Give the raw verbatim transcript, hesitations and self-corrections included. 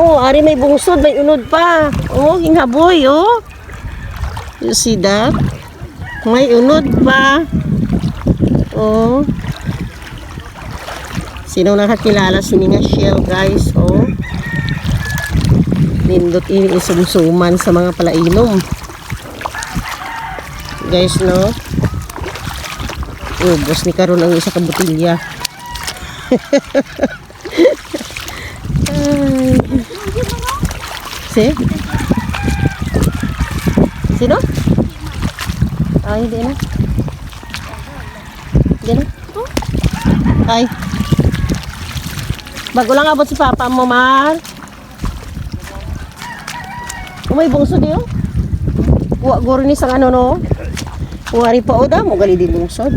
Oh, ari may bungsod, may unod pa. Oh, hinghaboy, oh. You see that? May unod pa. Oh. Sino nakakilala sini nga shell, guys? Oh. Nindot ini isumsuman sa mga palainom. Guys, no? Ubos ni karon ang isa ka botelya. Ay. Si? Sino? Ah, hindi na. Hindi na. Ay. Bago lang abot si papa mo, Mar. Umay bungsod, eh, oh. Kuha guro ni sang ano, no? Kuha rin pa, oh, damo gali di bungsod.